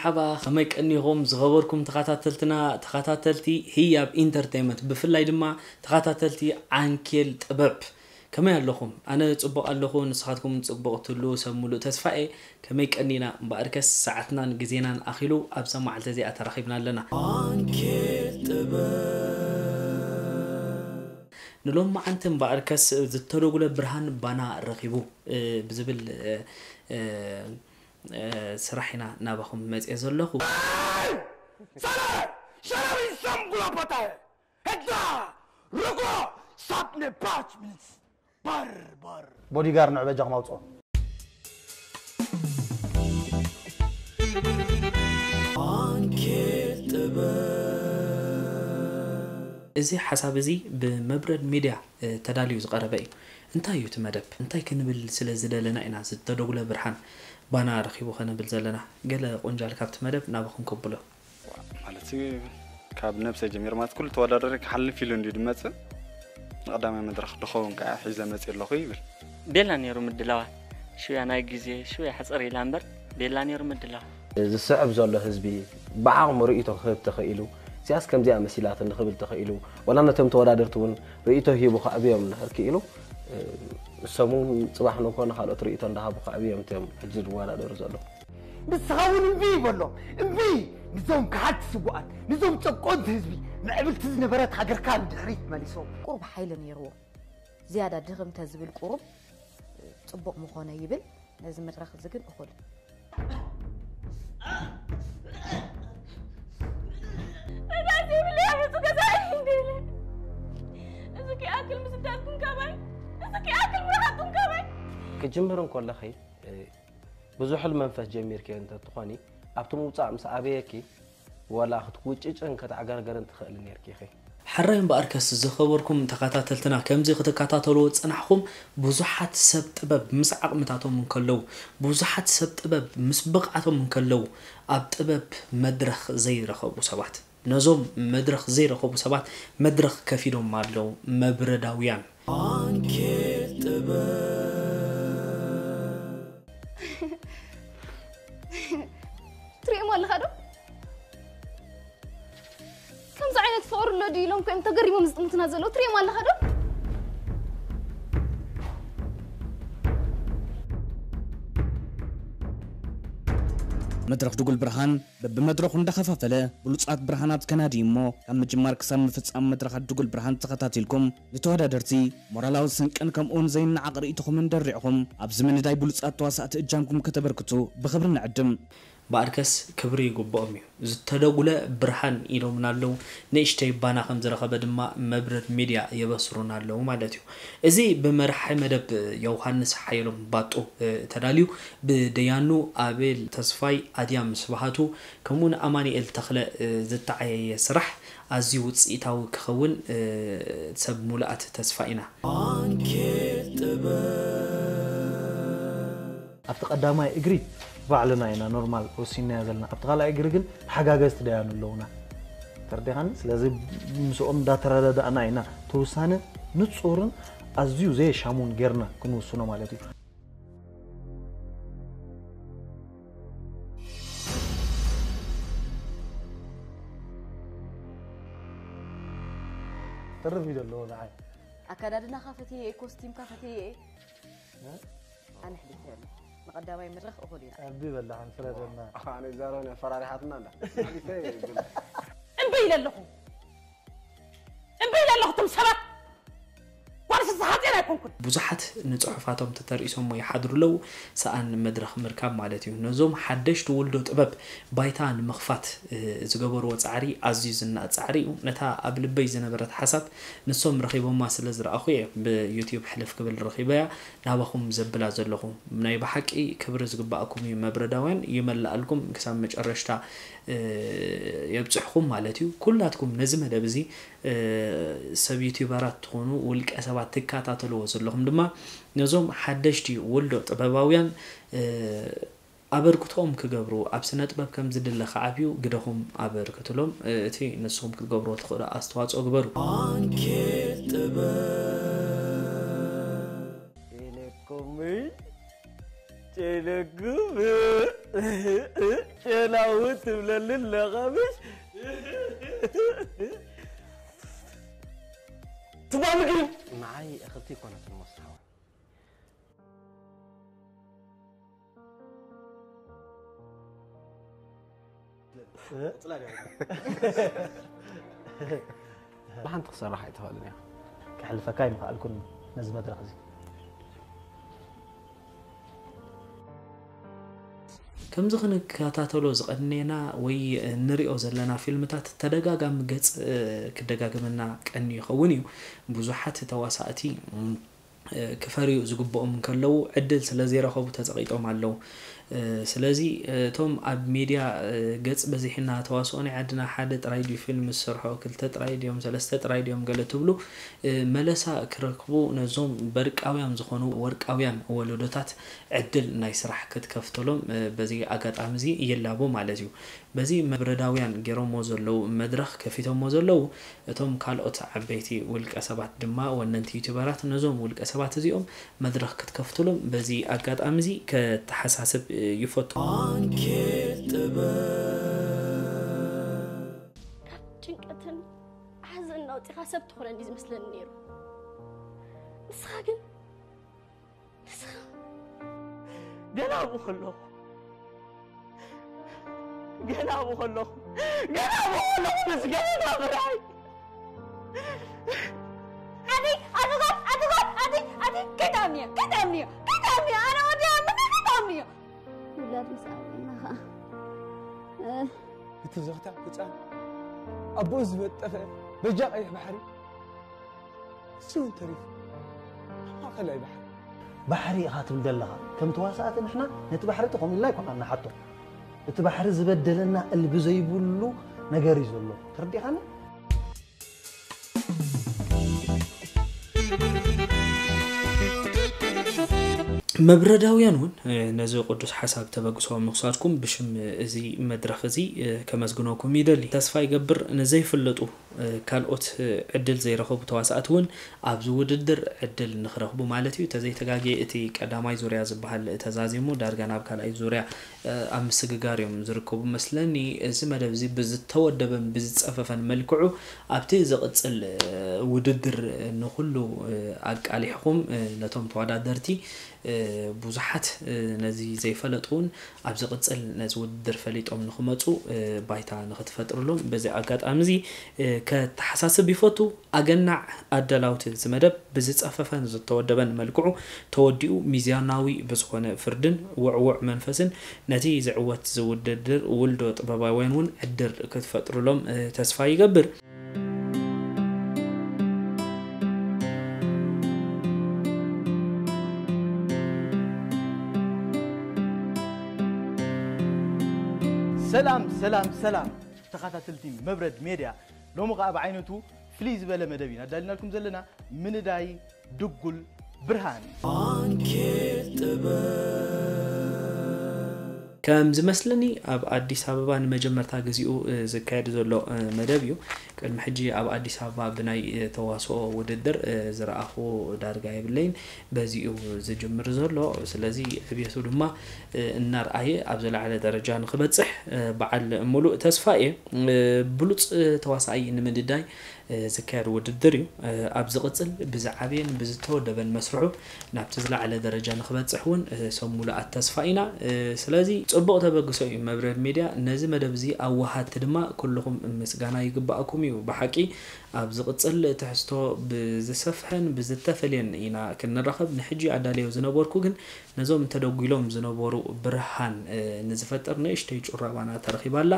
ሓባ ከመይ ቀኒኹም ዝኸበርኩም ተኸታተልትና፣ ተኸታተልቲ ህያብ ኢንተርቴይመንት፣ ብፍላይ ድማ ተኸታተልቲ ዓንኬል ጥበብ፣ ከመይ ኣለኹም? ኣነ ጽቡቕ ኣለኹ፣ ንስኻትኩም ጽቡቕ ትሉ ሰብ ሙሉእ ተስፋ እየ። ከመይ ቀኒና? እምበኣርከስ ሰዓትናን ግዜናን ኣኺሉ ኣብዛ መዓልቲ እዚኣ ተራኺብና ኣለና። ዓንኬል ጥበብ። ንሎሚ መዓንቲ እምበኣርከስ ዝተደጉለ ብርሃን ባና ረኺቡ፣ እ፣ ብዝብል፣ እ፣ እ፣ እ፣ ስራሕ ኢና ናባኹም መጽየ ዘለኹ። Sala! Sharawi sam gula pataye! Hedda! Rugo! Sapne pach minutes! Bar! Bar! ቦዲጋር ንዑ በጃኹም ኣውፅኦ። ዓንኬል ጥበብ። እዚ ሓሳብ እዚ ብመብረድ ሚድያ፣ እ፣ ተዳልዩ ዝቐረበ እዩ። እንታይ እዩ እቲ መደብ? እንታይ ክንብል ስለ ዝደለና ኢና ዝተደጉለ ብርሃን ባና ረኺቡ ከንብል ዘለና? ገለ ቁንጃል ካብቲ መደብ ናባኹም ከብሎ። ማለት ካብ ነብሰ ጀሚሩ ማለት ኩሉ ተወዳዳሪ ክሓልፍ ኢሉ እንድዩ ዝመጽእ። ንቐዳማይ መድረኽ ድኸውን ከዓ ሒዘ መጽእ ኣለኹ ይብል። ቤላ ነይሩ ምድላዋት። ሽውያ ናይ ግዜ ሽውያ ሕጽር ኢላ እምበር ቤላ ነይሩ ምድላዋት። ዝስዕብ ዘሎ ህዝቢ ብዓቕሙ ርእይቶ ክህብ ተኽኢሉ፣ እዚኣስ ከምዚኣ መሲላትኒ ክብል ተኽኢሉ፣ ወላ ነቶም ተወዳደርቲ እውን ርእይቶ ሂቡ ከዕብዮም እንድሕር ክኢሉ፣ እሶም እውን ጽባሕ ንግሆ ንኻልኦት ርእይቶ እንዳሃቡ ከዕብዮም እቶም ሕጂ ዝወዳደሩ ዘለዉ። ንስኻ እውን እምቢ በሎም፣ እምቢ ንዞም ከሓድቲ ስውኣት፣ ንዞም ጨቆንቲ ህዝቢ፣ ምዕብልቲ ዝነበረት ሃገርካ ንድሕሪት መሊሶም። ቁሩብ ሓይሊ ነይርዎ። ዝያዳ ድኽም ተዝብል ቁሩብ ጽቡቕ ምኾነ ይብል። ነዚ መድረኽ እዚ ግን እኹል። እዛ ዘይብለያ መጹ ገዛእልኝ እንደ ኢለ። እዚ ክይኣክል ምስዳድኩም ካባይ፣ እዚ ክይኣክል ምርሓቕኩም ካባይ። ክጅምር እንከለኺ፣ እ፣ ብዙሑል መንፈስ ጀሚርኪ እንተትኾኒ፣ ኣብቲ ምውጻእ ምስ ኣበየኪ፣ ዋላ ክትውጭጭን ከተዕገርገርን ትኽእሊ ነይርኪ ኢኺ። ሕራይ እምበኣርከስ ዝኸበርኩም ተኸታተልትና፣ ከምዚ ክትከታተልዎ ዝጸናሕኩም ብዙሓት ሰብ ጥበብ ምስ ዓቕምታቶም እንከለዉ፣ ብዙሓት ሰብ ጥበብ ምስ ብቕዓቶም እንከለዉ፣ ኣብ ጥበብ መድረኽ ዘይረኸቡ ሰባት፣ ነዞም መድረኽ ዘይረኸቡ ሰባት መድረኽ ከፊዶም ኣለዉ። መብረዳውያን። ዓንኬል ጥበብ። ትሪኦም ኣለኻ ዶ? ከምዚ ዓይነት ፍቕሪ ኣሎ ድዩ ኢሎም ኮይኖም ተገሪሞም ዝጥምቱና ዘለዉ። ትሪኦም ኣለኻ ዶ? መድረኽ ድጉል ብርሃን በብመድረኹ እንዳኸፋፈለ ብሉጻት ብርሃናት ከናድይ እሞ፣ ካብ ምጅማር ክሳብ ምፍጻም መድረኻት ድጉል ብርሃን ተኸታቲልኩም፣ ንተወዳደርቲ ሞራላዊ ስንቅን ከምኡውን ዘይነዓቕ ርእይቶኹምን ደሪዕኹም፣ ኣብዚ ምንዳይ ብሉጻት ተዋሳእቲ እጃምኩም ከተበርክቱ ብኽብሪ ንዕድም። እምበኣርከስ ክብሪ ይግብኦም እዩ። ዝተደጉለ ብርሃን ኢሎምና ኣለዉ። ንእሽተይ ባና ከም ዝረኸበ ድማ መብረድ ሚድያ የበስሩና ኣለዉ ማለት እዩ። እዚ ብመራሒ መደብ ዮሃንስ ሓየሎም ባጡ፣ እ፣ ተዳልዩ፣ ብደያኑ ኣቤል ተስፋይ፣ ኣድያም ስብሃቱ፣ ከምኡውን ኣማኑኤል ተኽለ፣ እ፣ ዝተዓየየ ስራሕ ኣዝዩ ውጽኢታዊ ክኸውን፣ እ፣ ሰብ ሙሉኣት ተስፋ ኢና። ዓንኬል ጥበብ። ኣብቲ ቀዳማይ እግሪ ባዕልና ኢና ኖርማል ወሲንናዮ ዘለና። ኣብቲ ካልኣይ እግሪ ግን ተሓጋገዝቲ ደያኑ ኣለዉና። ተረዲኻኒ? ስለዚ ምስኦም እንዳተረዳዳእና ኢና እቲ ውሳነ ንጹርን ኣዝዩ ዘየሻሙን ጌርና ክንውስኖ ማለት እዩ። ትርፍ እዩ ዘለዎ ንዓይ። ኣከዳድናኻ ፈትየ እየ፣ ኮስቲምካ ፈትየ እየ። እ? ኣነ ሕሊፈ ኣሎ። ንቐዳማይ መድረኽ እኹል ኢና። ጸቢ በላዕን ፍረደና። ኣነ ዛረውን ኣፈራሪሓትና ኣላ። ሕሊፈ እየ ይብል። እምቢ ኢለ ኣለኹ። እምቢ ኢለ ኣለኹ። እቶም ሰባት ጓል ፍስሓ ጽዮን ኣይኮንኩን። ብዙሓት ንጽሑፋቶም ተተርኢሶሞ ይሓድሩ ኣለዉ። ሰኣን መድረኽ ምርካብ ማለት እዩ። ነዞም ሓደሽቲ ውልዶ ጥበብ ባይታ ንምኽፋት፣ እ፣ ዝገበርዎ ጻዕሪ ኣዝዩ ዝነኣድ ጻዕሪ እዩ። ነታ ኣብ ልበይ ዝነበረት ሓሳብ ንሶም ረኺቦማ ስለ ዝረኣኹ እየ ብዩትዩብ ሕልፍ ክብል ረኺበያ ናባኹም ዘብላ ዘለኹ። ናይ ብሓቂ ክብሪ ዝግባኣኩም እዩ መብረዳውያን፣ ይመላኣልኩም ክሳብ መጨረሽታ፣ እ፣ የብጽሕኩም ማለት እዩ። ኩላትኩም ነዚ መደብ እዚ፣ እ፣ ሰብ ዩትዩበራት ትኾኑ፣ ውልቀ ሰባት ትከታተልዎ ዘለኹም ድማ ነዞም ሓደሽቲ ውልዶ ጥበባውያን፣ እ፣ ኣበርክቶኦም ክገብሩ፣ ኣብ ስነ ጥበብ ከም ዝድለ ክዓብዩ ግደኹም ኣበርክትሎም። እ፣ እቲ ንስኹም ክትገብርዎ ትኽእሉ ኣስተዋጽኦ ግበሩ። ዓንኬል ጥበብ። ቴሌኮምን ቴሌግብር። ጨናዊ ትብለኒ ኣለኻ ምሽ? ትባል ግን ንዓይ እኽልቲ ኣይኮነትን ሞስሓዋ። ብሓንቲ ክሰርሕ ኣይትኽእልን እያ። ከሕልፈካ ኣይምኽኣልኩን ነዚ መድረኽ እዚ። ከምዚ ክንከታተሎ ዝቐነየና ወይ ንሪኦ ዘለና ፊልምታት ተደጋጋሚ ገጽ፣ እ፣ ክደጋገመና ቀንዩ ይኸውን እዩ። ብዙሓት ተዋሳእቲ፣ ም፣ እ፣ ክፈርዩ ዝግብኦም እንከለዉ ዕድል ስለ ዘይረኸቡ ተጸቒጦም ኣለዉ። እ፣ ስለዚ፣ እ፣ እቶም ኣብ ሜድያ፣ እ፣ ገጽ በዚሕና ተዋስኦ ናይ ዓድና ሓደ ጥራይ ድዩ ፊልም ዝሰርሖ፣ ክልተ ጥራይ ድዮም፣ ሰለስተ ጥራይ ድዮም ገለ ትብሉ፣ እ፣ መለሳ ክረክቡ ነዞም በርቃውያን ዝኾኑ ወርቃውያን ወለዶታት ዕድል ናይ ስራሕ ክትከፍተሎም፣ እ፣ በዚ ኣጋጣሚ እዚ ይላቦ ማለት እዩ። በዚ መብረዳውያን ገይሮሞ ዘለዉ መድረኽ ከፊቶሞ ዘለዉ እቶም ካልኦት ዓበይቲ ውልቀ ሰባት ድማ ወነንቲ ዩቱበራት ነዞም ውልቀ ሰባት እዚኦም መድረኽ ክትከፍትሎም በዚ ኣጋጣሚ እዚ ከተሓሳስብ፣ እ፣ ይፈቱ። ኣንኬት ጥበብ። ካብ ጭንቀትን ሓዘን ኣውፂኻ ሰብ ትኾነኒ ዝመስለኒ ነይሩ። ንስኻ ግን፣ ንስኻ ገና ኣብኡ ከለኹ፣ ገና ኣብኡ ከለኹ፣ ገና ኣብኡ ከለኹ ምስ ገና ምርኣይ። ኣደይ፣ ኣዱጋት፣ ኣዱጋት፣ ኣደይ፣ ኣደይ፣ ከይትኣምንዮ፣ ከይትኣምንዮ፣ ከይትኣምንዮ፣ ኣነ ወዲኣ ምንም ከይትኣምንዮ። ውላድ ምስ ኣበና ኸዓ፣ እ፣ እቲ ዘኽታም ህፃን ኣቦኡ ዝበጠፈ በጃ ቀይሕ ባሕሪ ንሱ እውን ተሪፉ ኣብ ማእኸላይ ባሕሪ። ባሕሪ ኢኻ ትብል ዘለኻ። ከም ተዋሳእቲ ንሕና ነቲ ባሕሪ እቲ ከምኡ ኢልና ኣይኮናን ንሓቶ። እቲ ባሕሪ ዝበደለና እልቢ ዘይብሉ ነገር እዩ ዘሎ። ተረዲእኻኒ? መብረዳውያን እውን፣ እ፣ ነዚ ቅዱስ ሓሳብ ተበግሶ ምኽሳድኩም ብሽም እዚ መድረኽ እዚ፣ እ፣ ከመስግነኩም ይደሊ። ተስፋ ይገብር ንዘይፍለጡ፣ እ፣ ካልኦት፣ እ፣ ዕድል ዘይረኸቡ ተዋሳእቲ እውን ኣብዚ ውድድር ዕድል ንኽረኽቡ ማለት እዩ። ተዘይተጋግየ እቲ ቀዳማይ ዙርያ ዝበሃል ተዛዚሙ ዳርጋ ናብ ካልኣይ ዙርያ፣ እ፣ ኣብ ምስግጋር እዮም ዝርከቡ መስለኒ። እዚ መደብ እዚ ብዝተወደበን ብዝጸፈፈን መልክዑ ኣብቲ ዝቕጽል፣ እ፣ ውድድር ንኹሉ፣ እ፣ ኣቃሊሕኹም፣ እ፣ ነቶም ተወዳደርቲ፣ እ፣ ብዙሓት፣ እ፣ ነዚ ዘይፈለጡ እውን ኣብ ዝቕጽል ነዚ ውድድር ፈሊጦም ንኽመጹ፣ እ፣ ባይታ ንኽትፈጥርሎም በዚ ኣጋጣሚ እዚ፣ እ፣ ከተሓሳስብ ይፈቱ። ኣገናዕ ኣዳላውቲ እዚ መደብ ብዝጸፈፈን ዝተወደበን መልክዑ ተወዲኡ፣ ሚዛናዊ ብዝኾነ ፍርድን ውዕዉዕ መንፈስን ነቲ ዝዕወት ዝውድድር ውልዶ ጥበባውያን እውን ዕድል ክትፈጥሩሎም፣ እ፣ ተስፋ ይገብር። ሰላም፣ ሰላም፣ ሰላም ተኸታተልቲ መብረድ ሜድያ፣ ሎሚ ኸዓ ብዓይነቱ ፍልይ ዝበለ መደብ ኢና ኣዳሊናልኩም ዘለና፣ ምንዳይ ድጉል ብርሃን። ኣንኬት ጥበብ። ከም ዝመስለኒ ኣብ ኣዲስ ኣበባ ንመጀመርታ ግዚኡ፣ እ፣ ዝካየድ ዘሎ፣ እ፣ መደብ እዩ። ቅድሚ ሕጂ ኣብ ኣዲስ ኣበባ ብናይ፣ እ፣ ተዋስኦ ውድድር፣ እ፣ ዝረኣኹዎ ዳርጋ የብለይን። በዚ እዩ ዝጅምር ዘሎ። ስለዚ ዕብየቱ ድማ፣ እ፣ እናርኣየ ኣብ ዝለዓለ ደረጃ ንኽበጽሕ፣ እ፣ በዓል ሙሉእ ተስፋ እየ። እ፣ ብሉጽ፣ እ፣ ተዋሳኣይ ንምንዳይ፣ እ፣ ዝካየድ ውድድር እዩ። እ፣ ኣብ ዝቕጽል ብዝዓበየን ብዝተወደበን መስርሑ ናብቲ ዝለዓለ ደረጃ ንኽበጽሕ እውን፣ እ፣ ሰብ ሙሉኣት ተስፋ ኢና። እ፣ ስለዚ ጽቡቕ ተበግሶ እዩ መብረድ ሜድያ። ነዚ መደብ እዚ ኣዋሃድቲ ድማ ኩልኹም ምስጋና ይግባኣኩም እዩ። ብሓቂ ኣብ ዝቕጽል ትሕዝቶ ብዝሰፍሐን ብዝተፈልየን ኢና ክንራኸብ። ንሕጂ ኣዳልዮ ዝነበርኩ ግን ነዞም ተደጒሎም ዝነበሩ ብርሃን፣ እ፣ ንዝፈጥር ንእሽተይ ጩራ ባና ተረኺባ ኣላ።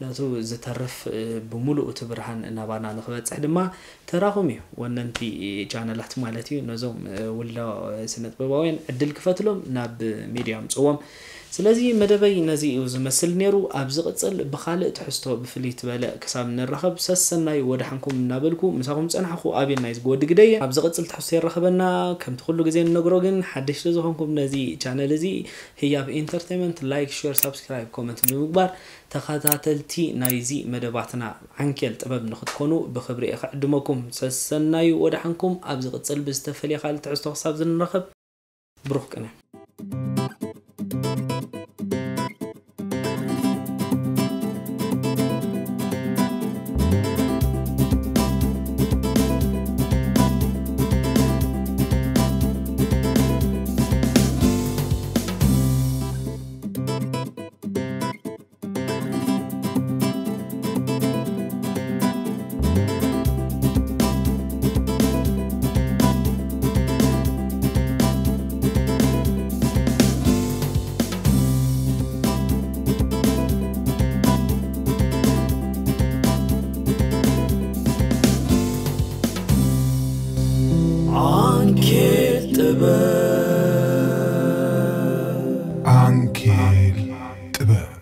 ነቱ ዝተርፍ፣ እ፣ ብምሉኡ እቲ ብርሃን ናባና ንኽበጽሕ ድማ ተራኹም እዩ። ወነንቲ ቻነላት ማለት እዩ። ነዞም፣ እ፣ ውልዶ ስነ ጥበባውያን ዕድል ክፈትሎም ናብ ሚድያ ኣምጽዎም። ስለዚ መደበይ ነዚ እዩ ዝመስል ነይሩ። ኣብ ዝቕጽል ብኻልእ ትሕዝቶ ብፍልይ ትበለ ክሳብ ንራኸብ ሰሰናዩ ወደሓንኩም እናበልኩ ምሳኹም ጸናሕኹ ኣቤል ናይ ዝግወዲ ግደየ። ኣብ ዝቕጽል ትሕዝቶ የራኸበና። ከምቲ ኩሉ ግዜ እንነግሮ ግን ሓደሽቲ ዝኾንኩም ነዚ ቻነል እዚ ህያብ ኢንተርቴይመንት ላይክ፣ ሼር፣ ሳብስክራይብ፣ ኮመንት ብምግባር ተኸታተልቲ ናይዚ መደባትና ዓንኬል ጥበብ ንኽትኮኑ ብኽብሪ እየ ክዕድመኩም። ሰሰናዩ ወደሓንኩም። ኣብ ዝቕጽል ብዝተፈልየ ካልእ ትሕዝቶ ክሳብ ዝንረኸብ ብሩኽ ቅነ። ዓንኬል ጥበብ።